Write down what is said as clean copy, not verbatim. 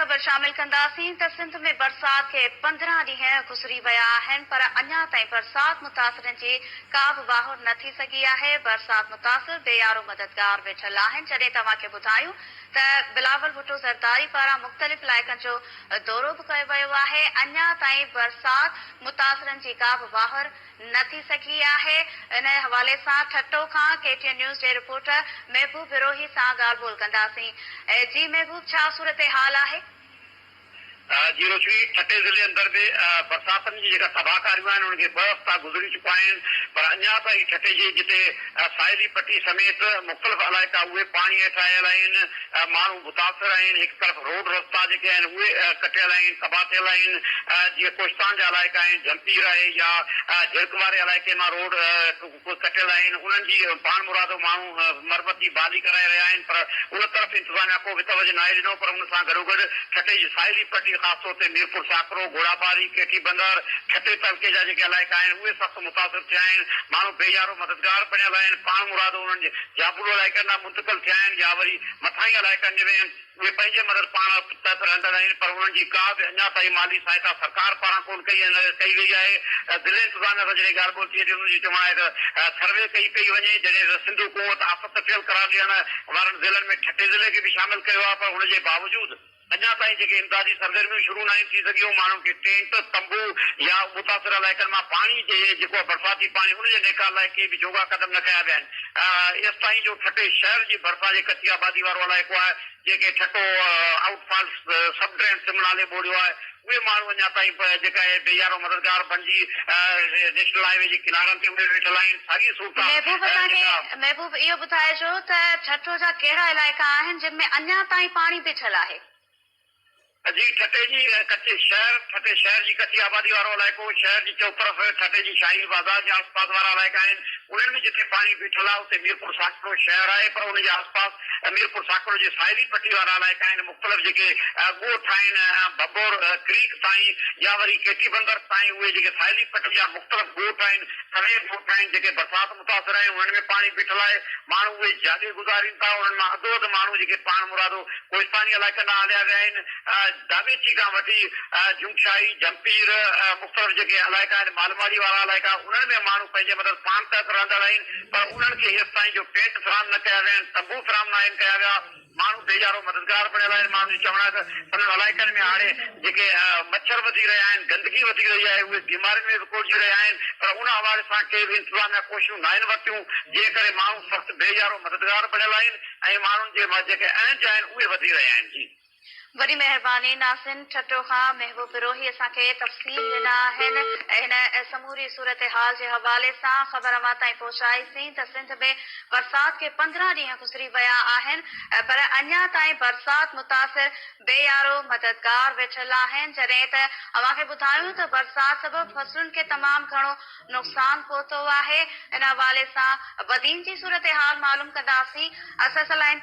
خبر شامل ڪنداسين ته سنڌ ۾ برسات کي 15 ڏينهن گذري ويا آهن پر اڃا تائين برسات متاثرن جي ڪا به واهر نه ٿي سگهي آهي، برسات متاثر بي يارو مددگار ويٺل آهن، جڏهن ته اوهان کي ٻڌايون ته بلاول ڀٽو زرداري پاران مختلف علائقن جو دورو به ڪيو ويو آهي، اڃا تائين برسات متاثرن جي ڪا به واهر نه ٿي سگهي آهي، ان حوالي سان ٺٽو کان ڪي ٽي اين نيوز جي رپورٽر محبوب بروهي سان ڳالهه ٻولهه ڪنداسين. جي محبوب ڇا صورتحال آهي؟ جي روشني ٺٽي ضلعي اندر به برساتن جي جيڪا تباهڪاريون آهن انهن کي ٻه هفتا گذري چڪا آهن پر اڃا تائين ٺٽي جي جتي ساحلي پٽي سميت مختلف علائقا اهي پاڻي هيٺ آيل آهن ماڻهو متاثر آهن هڪ طرف روڊ رستا جيڪي آهن اهي ڪٽيل آهن تباهه ٿيل آهن جيئن ڪوهستان جا علائقا آهن جهمپير آهي يا جهرڪ واري علائقي مان روڊ ڪٽيل آهن انهن جي پاڻمرادو ماڻهو مرمت جي بحالي ڪرائي رهيا آهن پر ان طرف انتظاميا ڪو به توجه ناهي ڏنو پر ان سان گڏوگڏ ٺٽي جي ساحلي پٽي خاص طور تي ميرپور ساڪرو، گهوڙاٻاري، ڪيٽي بندر، ٺٽي تعلقي جا جيڪي علائقا آهن اهي سخت متاثر ٿيا آهن ماڻهو بي يارو مددگار بڻيل آهن پاڻمرادو انهن جابلو علائقن ڏانهن منتقل ٿيا آهن يا وري مٿاهين علائقن ۾ اهي پنهنجي مدد پاڻ تحت رهندڙ آهن پر انهن جي ڪا به اڃا تائين مالي سهائتا سرڪار پاران ڪونه ڪئي ڪئي وئي آهي. ضلعي انتظاميا سان جڏهن ڳالهه ٻولهه ٿئي ٿي انهن جو چوڻ آهي ته سروي ڪئي پئي وڃي جڏهن ته سنڌ حڪومت آفت ٿيل قرار ڏيڻ وارن ضلعن ۾ ٺٽي ضلعي کي به شامل ڪيو آهي پر ان جي باوجود اڃا تائين جيڪي امدادي سرگرميون شروع ناهن ٿي سگهيون، ماڻهن کي ٽينٽ، تنبو يا متاثر علائقن مان پاڻي جي جيڪو آهي برساتي پاڻي ان جي نيڪال لاء ڪي به جوڳا قدم نه کنيا ويا آهن. ايستائين جو ٺٽي شهر جي ڀرسان جي ڪچي آبادي وارو علائقو آهي جنهن کي Thatta outfall sub drain سم نالي ٻوڙيو آهي اهي ماڻهو اڃا تائين جيڪا آهي بي يارو مددگار بڻجي نيشنل هاء وي جي ڪنارن تي اهي ويٺل آهن ساڳي صورتحال محبوب اسان کي جيڪا محبوب اهو ٻڌائجو ته ٺٽو جا ڪهڙا علائقا آهن جن ۾ اڃا تائين پاڻي بيٺل آهي؟ جي ٺٽي جي ڪچي شهر، ٺٽي شهر جي ڪچي آبادي وارو علائقو، شهر جي چؤطرف ٺٽي جي شاهي بازار جي آس پاس وارا علائقا آهن، انهن ۾ جتي پاڻي بيٺل آهي اتي ميرپور ساڪرو شهر آهي پر ان جي آس پاس ميرپور ساڪرو جي ساحلي پٽي وارا علائقا آهن، مختلف جيڪي ڳوٺ آهن ڀنڀور ڪريڪ تائين يا وري ڪيٽي بندر تائين اهي جيڪي ساحلي پٽي جا مختلف ڳوٺ آهن سوين ڳوٺ آهن جيڪي برسات متاثر آهن انهن ۾ پاڻي بيٺل آهي ماڻهو اهي جاڳي گذارين ٿا انهن مان اڌو اڌ ماڻهو جيڪي پاڻ مرادو ڪوهستاني علائقن ڏانهن هليا ويا آهن داٻيچي کان وٺي جهنگشاهي جهمپير مختلف جيڪي علائقا آهن مالماڙي وارا علائقا انهن ۾ ماڻهو پنهنجي مدد پاڻ تحت رهندڙ آهن پر انهن کي هيستائين جو ٽينٽ فراهم نه ڪيا ويا آهن تنبو فراهم ناهن ڪيا ويا. ماڻهو بي يارو مددگار بڻيل آهن، ماڻهن جو چوڻ آهي ته سندن علائقن ۾ هاڻي جيڪي مڇر وڌي رهيا آهن، گندگي وڌي رهي آهي، اهي بيمارين ۾ وڪوڙجي رهيا آهن پر ان حوالي سان ڪي به انتظاميا ڪوششون ناهن ورتيون، جنهن ڪري ماڻهو سخت بي يارو مددگار بڻيل آهن ۽ ماڻهن جي جيڪي اهنج آهن اهي وڌي رهيا آهن. جي. وڏي مهرباني ناظرين ٺٽو کان محبوب بروهي اسان کي تفصيل ڏنا آهن هن سموري صورتحال جي حوالي سان خبر اوهان تائين پهچائي سين ته سنڌ ۾ برسات کي 15 ڏينهن گذري ويا آهن پر اڃا تائين برسات متاثر بي يارو مددگار ويٺل آهن جڏهن ته اوهان کي ٻڌايون ته برسات سبب فصلن کي تمام گهڻو نقصان پهتو آهي ان حوالي سان بدين جي صورتحال معلوم ڪنداسين اسان سان لائين.